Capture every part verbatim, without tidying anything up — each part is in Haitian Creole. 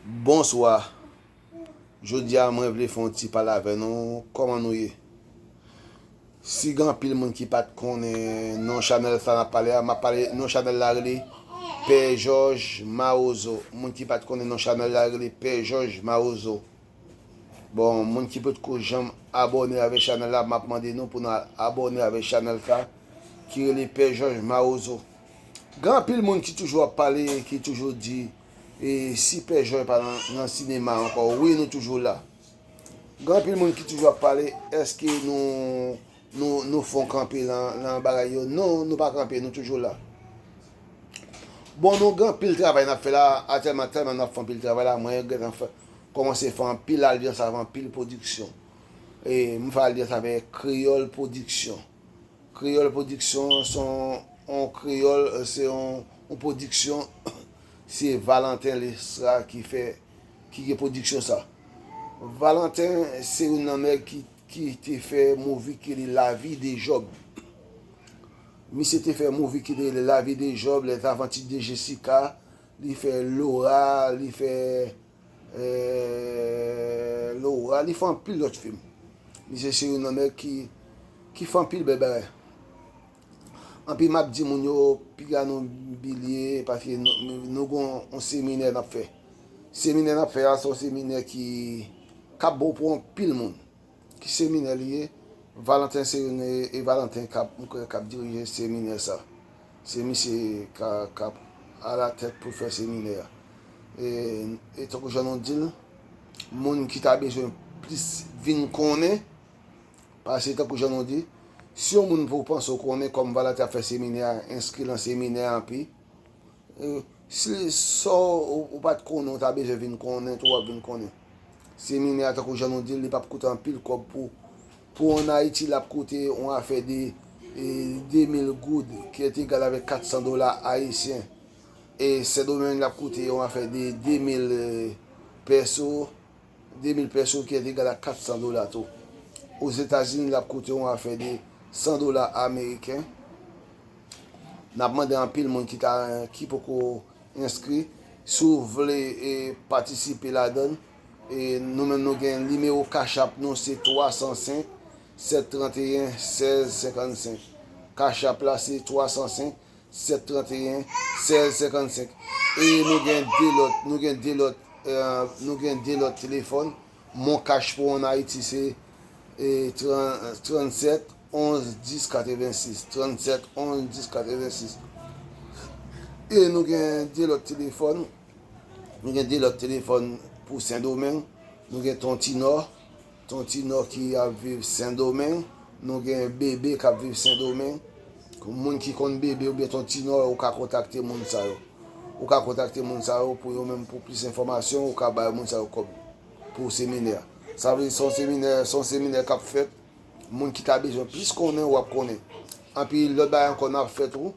Bonswa. Jodi a mwen vle fè yon ti pale avè nou. Kòman nou ye? Si gen anpil moun ki pa t konnen non chanèl sa n ap pale a, m ap pale non chanèl la rele Pè Jòj Mawozo. Moun ki pa t konnen non chanèl la rele Pè Jòj Mawozo. Bon, moun ki potko janm abòne avèk chanèl la, m ap mande nou pou nou al abòne avèk chanèl sa ki rele Pè Jòj Mawozo. Gen anpil moun ki toujou ap pale, ki toujou di, e, si Pè Jòj pa nan, nan sinema ankò. Wi, nou toujou la. Gen anpil moun ki toujou ap pale, èske nou, nou, nou fon kanpe lan, lan bagay yo? Non, nou pa kanpe, nou toujou la. Bon, nou gen anpil travay n ap fè la, aktyèlman, tèlman n ap fè anpil travay la, mwen gentan fè, kòmanse fè anpil alyans avè anpil pwodiksyon. E m fè alyans avè Kreyòl Pwodiksyon. Kreyòl Pwodiksyon, se yon, yon kreyòl, se yon, yon pwodiksyon, se Valentin Lestra ki fè, ki gen pwodiksyon sa. Valentin se youn nan nèg ki, ki te fè movie ki rele La vie de Job. Misye te fè movie ki rele La vie de Job, Les aventures de Jessica, li fè Laura, li fè, eh, Laura, li fè anpil lòt fim. Misye se youn nan nèg ki, ki fè anpil bèl bagay. Anpi m ap di moun yo, piga nou bilye, paske nou, nou, nou gon yon seminè n ap fè. Seminè n ap fè a, se yon seminè ki, k ap bon pou anpil moun. Ki seminè li ye? Valentin se youn e, e Valentin k ap, m kwè, k ap dirije seminè sa. Se misye k a, k ap alatèt pou fè seminè a. E, e tankou jan nou di l, moun ki ta bezwen plis vin konnen, paske tankou jan nou di, si yon moun pou w panse w konnen kòm Valentin ap fè seminè a, enskri lan seminè a, anpi, e, si sa w, ou pa t konnen, ou ta bezwen vin konnen tou, w ap vin konnen. Seminè a, tankou jan nou di l, li p ap koute anpil kòb pou, pou ann Ayiti, l ap koute yon afè de, e, de mil goud, ki est égal avec quatre cents dollars haïtiens. E Sendomeng, l ap koute yon afè de de mil, e, pèso, de mil pèso, ki est égal à quatre cents dollars tou. Ozetazini, l ap koute yon afè de san dola ameriken. N ap mande anpil moun ki ta, ki poko enskri, si w vle, e, patisipe ladan l. E nou menm nou gen nimewo Cash App nou, se twa san senk, sèt trant e en, sèz senkannsenk. Cash App la se twa san senk, sèt trant e en, sèz senkannsenk. E nou gen de lòt, nou gen de lòt, e, nou gen de lòt telefòn. Mon Cash pou ann Ayiti se, e, tran-, trannsèt onz dis katrevensis, trannsèt onz dis katrevensis. E nou gen de lòt telefòn, nou gen de lòt telefòn pou Sendomeng, nou gen Ton Tinò, Ton Tinò ki ap viv Sendomeng, nou gen Bebe k ap viv Sendomeng. Moun ki konn Bebe oubyen Ton Tinò, ou ka kontakte moun sa yo. Ou ka kontakte moun sa yo pou yo menm, pou plis enfòmasyon, ou ka bay moun sa yo kòb pou seminè a. Sa vle di se yon seminè, se yon seminè k ap fèt. Moun ki ta bezwen plis konnen, w ap konnen. Anpi lòt bagay ankò n ap fè tou.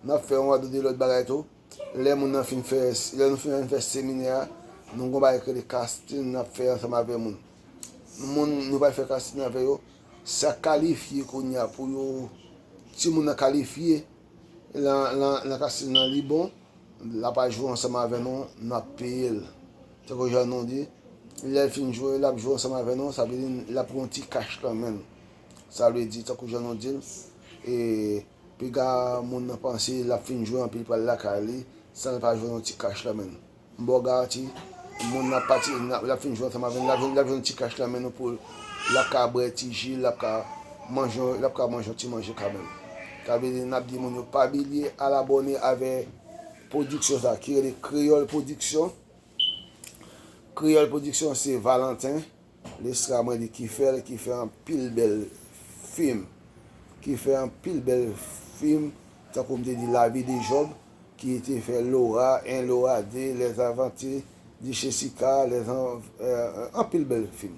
N ap fè yon radote lòt bagay tou. Lè moun nan fin fè, lè nou fin fè seminè a, nou gon bagay ki rele casting n ap fè ansanm avè moun. Moun, nou pral fè casting avè yo. Sa kalifye kounye a pou yo, timoun nan kalifye lan, lan, lan casting nan li bon, l ap al jwe ansanm avè nou, n ap peye l. Tankou jan nou di, lè l fin jwe, l ap jwe ansanm avè nou, sa vle di l ap gen yon ti kach lan men l. Sa vle di, tankou jan nou di l, e, piga moun nan panse l ap fin jwe anpi l pral lakay li, san l pa jwenn yon ti kach lan men l. M ba w garanti, moun nan pati, l ap fin jwe ansanm avè n, l ap jwenn, l ap jwenn ti kach lan men nou pou l, l ap ka bwè ti ji, l ap ka manje, l ap ka manje yon ti manje kanmenm. Sa vle di, n ap di moun yo pa bliye al abòne avè pwodiksyon sa, ki rele Kreyòl Pwodiksyon. Kreyòl Pwodiksyon se Valentin Lestra mwen di ki fè l, ki fè anpil bèl fim. Ki fè anpil bèl fim, tankou m te di La vie de Job, ki te fè Laura un, Laura deux, Les aventures de Jessica, les an-, euh, anpil bèl fim.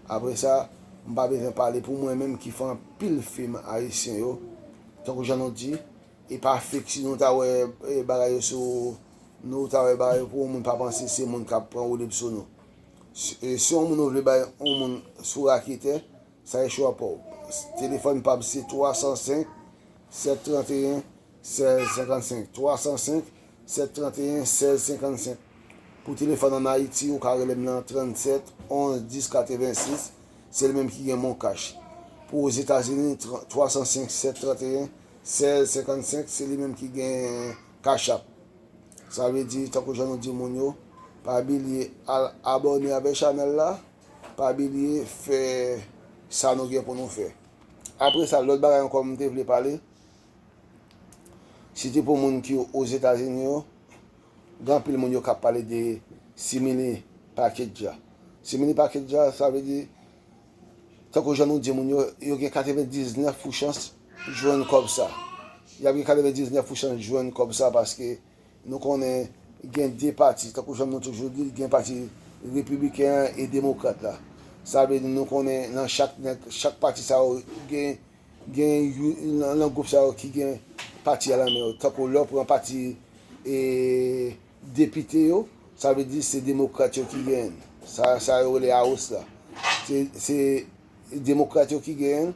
Apre sa, m pa bezwen pale pou mwen menm ki fè anpil fim ayisyen yo. Tankou jan nou di, e pa fake si nou ta wè, e, bagay yo sou, nou ta wè bagay yo pou yon moun pa panse se moun k ap pran woulib sou nou. Si, e, si yon moun ou vle bay yon moun sou raketè, sa e chwa pa w. Telefòn pa m se twa san senk, sèt trant e en, sèz senkannsenk. Twa san senk, sèt trant e en, sèz senkannsenk. Pou telefòn ann Ayiti, ou ka rele m nan trannsèt onz dis katrevensis, se li menm ki gen MonCash. Pou Ozetazini, twa san senk sèt tranteyen sèz senkannsenk, se li menm ki gen Cash App. Sa vle di, tankou jan nou di moun yo, pa bliye al abòne avèk chanèl la, pa bliye fè sa nou gen pou nou fè. Apre sa, lòt bagay ankò m te vle pale, si te pou moun ki Ozetazini yo, gen anpil moun yo k ap pale de Simile Package la. Simile Package la, sa vle di, tankou jan nou di moun yo, yo gen katrevendiznèf pou chans jwenn kòb sa. Y ap gen katrevendiznèf pou chans jwenn kòb sa paske nou konnen gen de pati, tankou jan nou toujou di, gen pati repibliken an e demokrat la. Sa vle di nou konnen nan chak, nan chak pati sa yo gen, gen you- nan, nan gwoup sa yo ki gen pati a nan men yo. Tankou lè w pran pati e, depite yo, sa vle di se demokrat yo ki genyen. Sa, sa yo rele House la. Se, se demokrat yo ki genyen.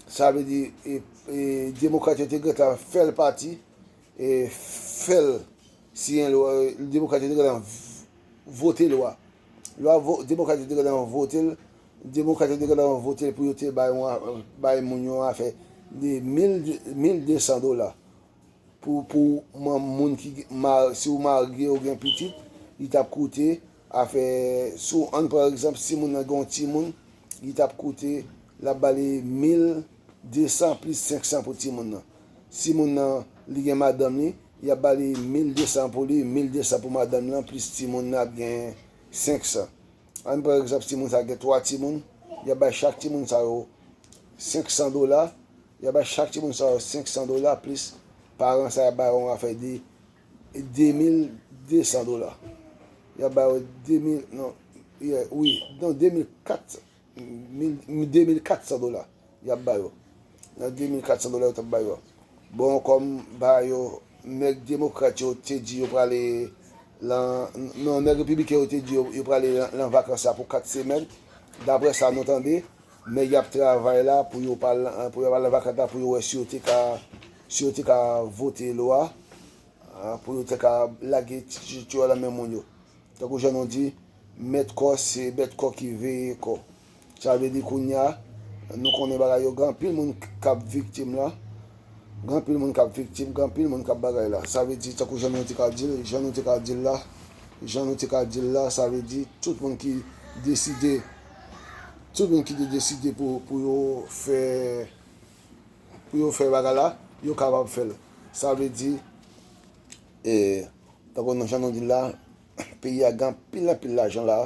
Sa vle di e, e, demokrat yo te gentan fè l pati, e, fè l siyen lwa, demokrat yo te gentan v- vote lwa. Lwa vo- demokrat yo te gentan vote l, demokrat yo te gentan vote l pou yo te bay yon a- bay moun yon afè de mil, mil de san dola. Pou, pou moun ki, si w marye ou gen pitit, li t ap koute, afè, si w, ann pran egzanp, si moun nan gen yon timoun, li t ap koute, l ap ba li mil de san plis senk san pou timoun nan. Si moun nan, li gen madanm li, y ap ba li mil de san pou li, mil de san pou madanm nan, plis timoun nan ap gen senk san. Ann pran egzanp, timoun sa gen twa timoun, y ap bay chak timoun sa yo senk san dola, y ap bay chak timoun sa yo senk san dola, plis paran sa y ap bay yon afè de de mil de san dola. Y ap bay yo de mil, non, yeah, wi, non, de mil kat, mil, de mil kat san dola y ap ba yo. Nan de mil kat san dola yo t ap ba yo. Bon, kòm ba yo, nèg demokrat yo te di yo prale lan, non, nèg repibliken yo te di yo, yo prale lan, lan vakans la pou kat semèn. Daprè sa nou tande, men y ap travay la pou yo pa al, pou yo pa al lan vakans la pou yo wè si yo te ka, si yo te ka vote lwa, ah, pou yo te ka lage ti tchotcho a nan men moun yo. Tankou jan nou di, mèt kò se mèt kò ki veye kò. Sa vle di kounye a, nou konnen bagay yo, gen anpil moun k ap viktim la. Gen anpil moun k ap viktim, gen anpil moun k ap bagay la. Sa vle di, tankou jan nou te ka di l, jan nou te ka di l la, jan nou te ka di l la, sa vle di, tout moun ki deside, tout moun ki te deside pou, pou yo fè, pou yo fè bagay la, yo kapab fè l. Sa vle di, e, tankou nou jan nou di l la, peyi a gen anpil, anpil lajan la,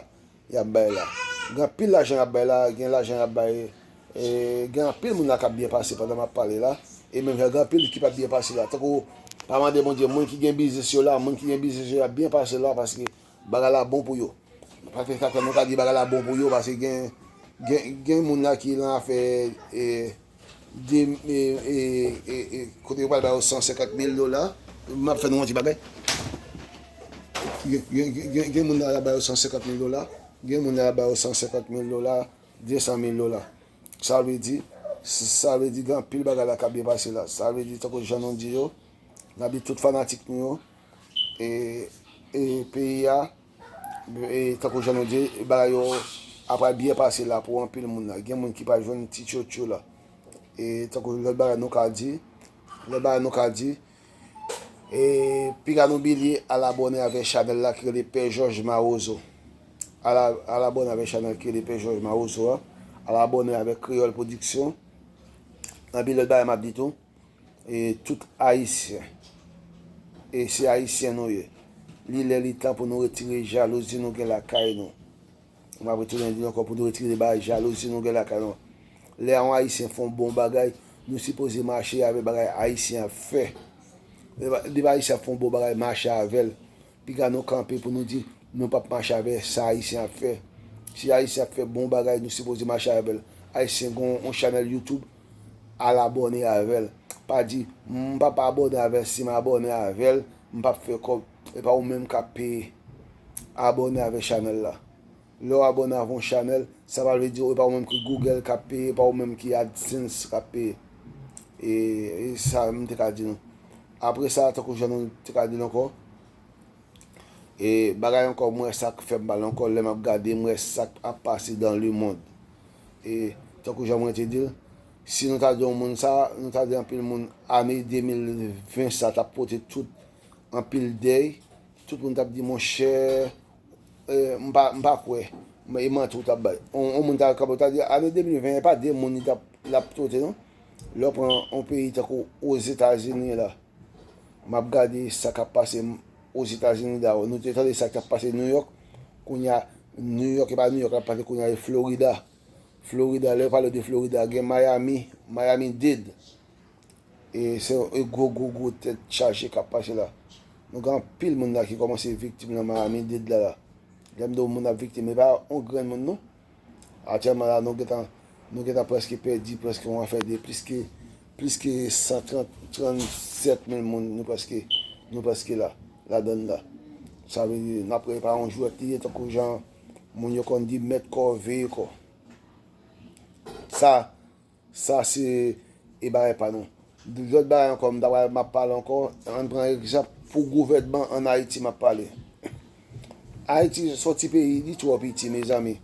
y ap bay la. Gen anpil lajan y ap bay la, gen lajan y ap bay, e, gen anpil moun la k ap byen pase pandan m ap pale la, e menm jan gen anpil ki p ap byen pase la. Tankou, pa mande Bondye, moun ki gen biznis yo la, moun ki gen biznis yo, y ap byen pase la, paske bagay la bon pou yo. Paske sa fè nou ka di bagay la bon pou yo, paske gen, gen, gen moun la ki lan afè, e, de, e, e, e, e, kote yo pral ba yo san senkant mil dola. M ap fè nou yon ti bagay. Gen, gen, gen, gen, gen moun la, y ap ba yo san senkant mil dola. Gen moun la, y ap ba yo san senkant mil dola, de san mil dola. Sa vle di, sa vle di gen anpil bagay la k ap byen pase la. Sa vle di, tankou jan nou di yo, n ap di tout fanatik nou yo, e, e peyi a, e tankou jan nou di, bagay yo ap pral byen pase la pou anpil moun la. Gen moun ki pral jwenn ti tchotcho la. E tankou lòt bagay nou ka di, lòt bagay nou ka di, e piga nou bliye al abòne avèk chanèl la ki rele Pè Jòj Mawozo. Al, al abòne avèk chanèl ki rele Pè Jòj Mawozo a. Al abòne avèk Kreyòl Pwodiksyon. Anpil lòt bagay m ap di tou. E tout Ayisyen. E se Ayisyen nou ye. Li lè, li tan pou nou retire jalouzi nou gen lakay nou. M ap retounen di l ankò, pou nou retire bagay jalouzi nou gen lakay nou. Lè yon Ayisyen fè yon bon bagay, nou sipoze mache avè bagay Ayisyen ap fè. Lè, lè Ayisyen ap fè yon bon bagay, mache avè l. Piga nou kanpe pou nou di, nou p ap mache avè sa Ayisyen ap fè. Si Ayisyen ap fè bon bagay, nou sipoze mache avè l. Ayisyen gen yon chanèl YouTube, al abòne avè l. Pa di, m p ap abòne avè l, si m abòne avè l, m p ap fè kòb. E pa ou menm k ap peye. Abòne avè chanèl la. Lè w abòne avè yon chanèl, sa pa vle di e pa ou menm ki Google k ap peye, e pa ou menm ki AdSense k ap peye. E, e sa m te ka di nou. Apre sa, tankou jan nou te ka di l ankò, E bagay ankò, m wè sa k fè m mal ankò, lè m ap gade, m wè sa k ap pase dans le monde. E tankou jan mwen te di l, si nou ta di yon moun sa, nou ta di anpil moun ane de mil ven sa t ap pote tout anpil dèy, tout moun t ap di, monchè, e, m pa, m pa kwè, e manti w t ap bay. On, on moun ta kapab ta di, ane de mil ven, e pa de moun li t ap, l ap pote, non. Lè w pran yon peyi tankou Ozetazini la, m ap gade sa k ap pase m, Ozetazini la. Nou te tande sa k t ap pase New York. Kounye a, New York, e pa New York l ap pase kounye a, e Florida. Florida, lè yo pale de Florida, gen Miami, Miami-Dade. E se yon gwo, gwo, gwo tèt chaje k ap pase la. Nou gen anpil moun la ki kòmanse viktim nan Miami-Dade la, la. Lè m di w moun ap viktim, e pa yon grenn moun, non. Aktyèlman la, nou gentan, nou gentan prèske pèdi prèske yon afè de plis ke, plis ke san trant, trannsèt mil moun, nou prèske, nou prèske la, ladann la. Sa vle di, n ap prepare yon jwèt li ye, tankou jan moun yo konn di, mèt kò, veye kò. Sa, sa se, e bagay pa nou. Lòt bagay ankò, m ta pral, m ap pale ankò, ann pran egzanp pou gouvènman ann Ayiti, m ap pale. Ayiti se yon ti peyi, li twò piti, mezanmi.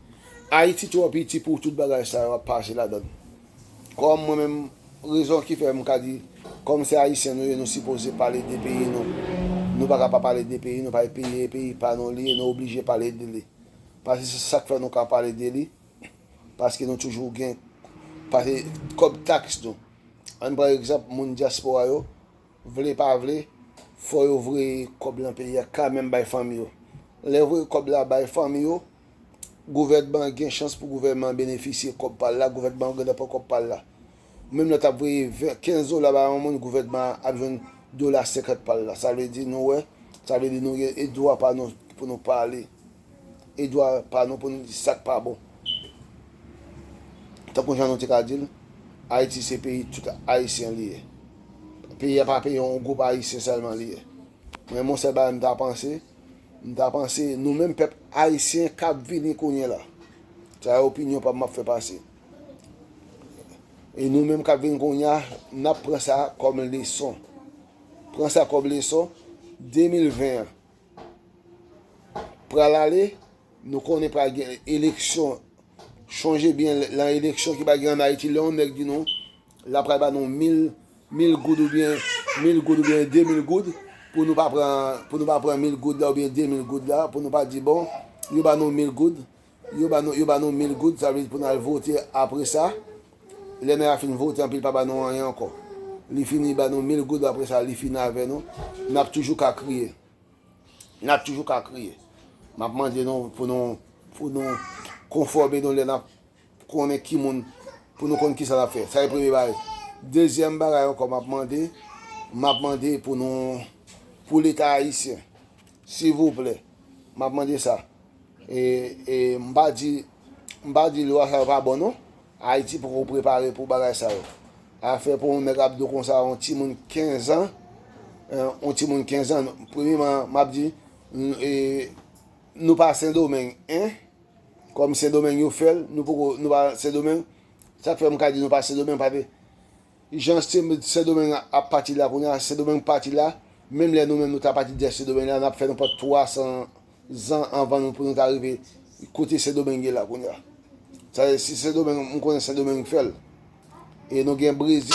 Ayiti twò piti pou tout bagay sa yo ap pase ladann. Kòm mwen menm, rezon ki fè m ka di, kòm se Ayisyen nou ye, nou sipoze pale de peyi nou. Nou pa ka pa pale de peyi nou, pa peyi, peyi pa nou li ye, nou oblije pale de li. Paske se sa k fè nou ka pale de li. Paske nou toujou gen, paske kòb taks nou. Ann pran egzanp moun dyaspora yo, vle pa vle, fò yo voye kòb lan peyi a kanmenm bay fanmi yo. Lè yo voye kòb la bay fanmi yo, gouvènman an gen chans pou gouvènman an benefisye kòb pa l la, gouvènman an gentan pran kòb pa l la. Menm lè w t ap voye ven, kenz dola bay yon moun, gouvènman an ap jwenn dola senkant pa l la. Sa vle di nou wè, sa vle di nou gen e dwa pa nou pou nou pale. E dwa pa nou pou nou di sa k pa bon. Tankou jan nou te ka di l, Ayiti se peyi tout Ayisyen li ye. Peyi a pa peyi yon gwoup Ayisyen sèlman li ye. Men yon sèl bagay m ta panse, m ta panse nou menm pèp Ayisyen k ap vini kounye a la. Sa e opinyon pa m m ap fè pase. E nou menm k ap vin kounye a, n ap pran sa kòm leson. Pran sa kòm leson, de mil ven an pral ale, nou konnen pral gen eleksyon. Chonje byen, lan eleksyon ki pral gen ann Ayiti, lè yon nèg di nou l ap pral ba nou mil, mil goud oubyen, mil goud oubyen de mil goud, pou nou pa pran, pou nou pa pran mil goud la oubyen de mil goud la, pou nou pa di, bon, yo ba nou mil goud, yo ba nou, yo ba nou mil goud, sa vle di pou n al vote apre sa. Lè nèg la fin vote, anpi l pa ba nou anyen ankò. Li fini ba nou mil goud, apre sa, li fini avè nou. N ap toujou ka kriye. N ap toujou ka kriye. M ap mande nou pou nou, pou nou konfòme nou lè n ap konnen ki moun, pou nou konn kisa n ap fè. Sa se premye bagay. Dezyèm bagay ankò, m ap mande, m ap mande pou nou, pou Leta ayisyen, silvouplè, m ap mande sa. E, e m pa di, m pa di lwa sa yo pa bon, non. Ayiti poko prepare pou bagay sa yo. Afè pou yon nèg ap di w konsa, yon timoun kenz an, eh, yon timoun kenz an, premyeman, m ap di, n-, e, nou pa Sendomeng, en? Kòm Sendomeng yo fè l, nou poko, nou pa Sendomeng. Sa k fè m ka di nou pa Sendomeng, paske jan Sen, Sendomeng ap pati la kounye a, Sendomeng pati la, menm lè nou menm nou ta pati dèyè Sendomeng la, n ap fè nenpòt twa san zan anvan nou, pou nou ta rive kote Sendomeng ye la kounye a. Sa, si Sendomeng, m konnen Sendomeng fè l. E nou gen Brezil.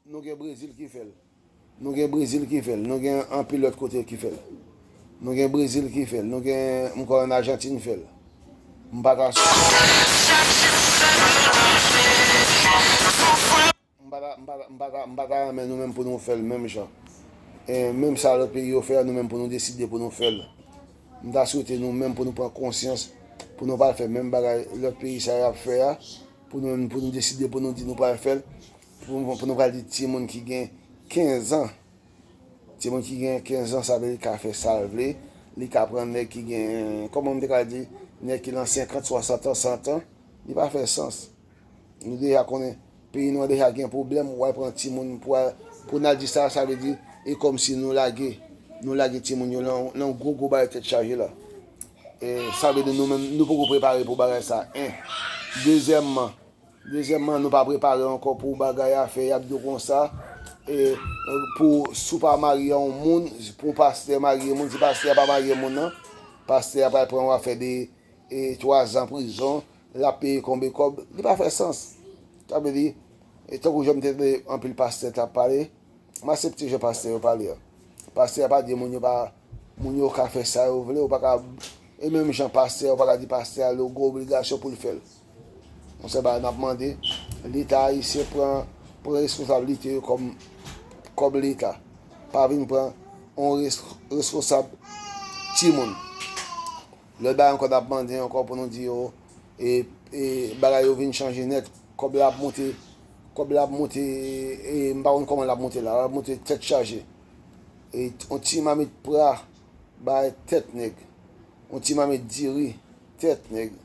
Nou gen Brezil ki fè l. Nou gen Brezil ki fè l. Nou gen anpil lòt kote ki fè l. Nou gen Brezil ki fè l. Nou gen, m kwè ann Ajantin fè l. M pa ta M pa ta, m pa ta, m pa ta, m pa ta renmen nou menm pou nou fè l menm jan. E menm sa lòt peyi yo fè a, nou menm pou nou deside pou nou fè l. M ta swete nou menm pou nou pran konsyans, pou nou pa fè menm bagay lòt peyi sa yo ap fè a, pou nou menm pou nou deside pou nou di nou pral fè l, pou, pou nou pral di timoun ki gen kenz an, timoun ki gen kenz an, sa vle li ka fè sa l vle, li ka pran nèg ki gen, kòman m te ka di, nèg ki nan senkant, swasant an, san an, li pa fè sans. Nou deja konnen peyi nou an deja gen pwoblèm, w al pran timoun pou al, pou n al di sa, sa vle di, e kòmsi nou lage, nou lage timoun yo lan, lan gwo, gwo bagay tèt chaje la. E sa vle di nou menm, nou poko prepare pou bagay sa, en. Dezyèmman, dezyèmman, nou pa prepare ankò pou bagay afè y ap di w konsa, e, pou si w pa marye yon moun, pou yon pastè marye moun, si pastè a pa marye moun nan, pastè a pral pran w ap fè de, e, twa zan prizon, l ap peye konbe kòb, li pa fè sans. Sa vle di, e tankou jan m te tande anpil pastè t ap pale, m aksepte jan pastè yo pale a. Pastè a pa di moun yo pa, moun yo ka fè sa yo vle, ou pa ka, e menm jan pastè, ou pa ka di pastè a li gen obligasyon pou l fè l. Yon sèl bagay n ap mande, Leta ayisyen pran, pran responsablite yo kòm kòb Leta. Pa vin pran yon res, responsab timoun. Lòt bagay ankò n ap mande ankò pou nou di yo, e, e bagay yo vin chanje nèt. Kòb la ap monte, kòb la ap monte, e m pa konn kòman l ap monte la, l ap monte tèt chaje. E yon ti mamit pra bay tèt nèg. Yon ti mamit diri, tèt nèg.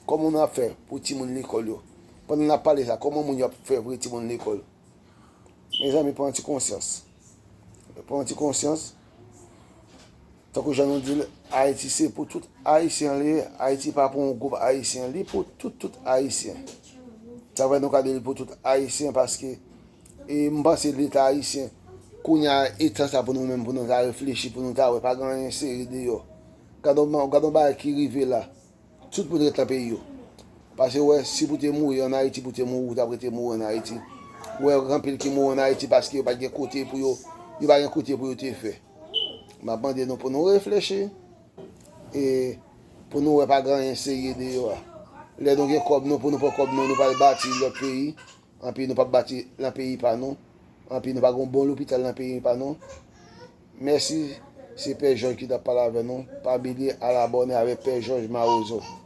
Kòman nou ap fè pou timoun lekòl yo? Pandan n ap pale sa, kòman moun yo ap fè voye timoun lekòl? Mezanmi, pran ti konsyans. Pran ti konsyans. Tankou jan nou di l, Ayiti se pou tout Ayisyen li ye. Ayiti pa pou yon gwoup Ayisyen. Li pou tout, tout Ayisyen. Sa fè nou ka di li pou tout Ayisyen paske, e m panse Leta ayisyen, kounye a, e tan sa pou nou menm, pou nou ta reflechi, pou nou ta wè, pa gen anyen serye deyò. Gade yon, gade yon bagay ki rive la. Tout moun ret nan peyi yo. Paske w wè, si pou te mouri ann Ayiti, pou te mouri, ou t ap rete mouri ann Ayiti. Ou wè, gen anpil ki mouri ann Ayiti paske yo pa t gen kote pou yo, yo pa gen kote pou yo te fè. M ap mande nou pou nou reflechi, e pou nou wè pa gen anyen serye deyò a. Lè nou gen kòb nou, pou nou pran kòb nou, nou pral bati lòt peyi. Anpi nou p ap bati nan peyi pa nou. Anpi nou pa gen yon bon lopital nan peyi pa nou. Mèsi, se Pè Jòj ki t ap pale avè nou. Pa bliye al abòne avèk Pè Jòj Mawozo.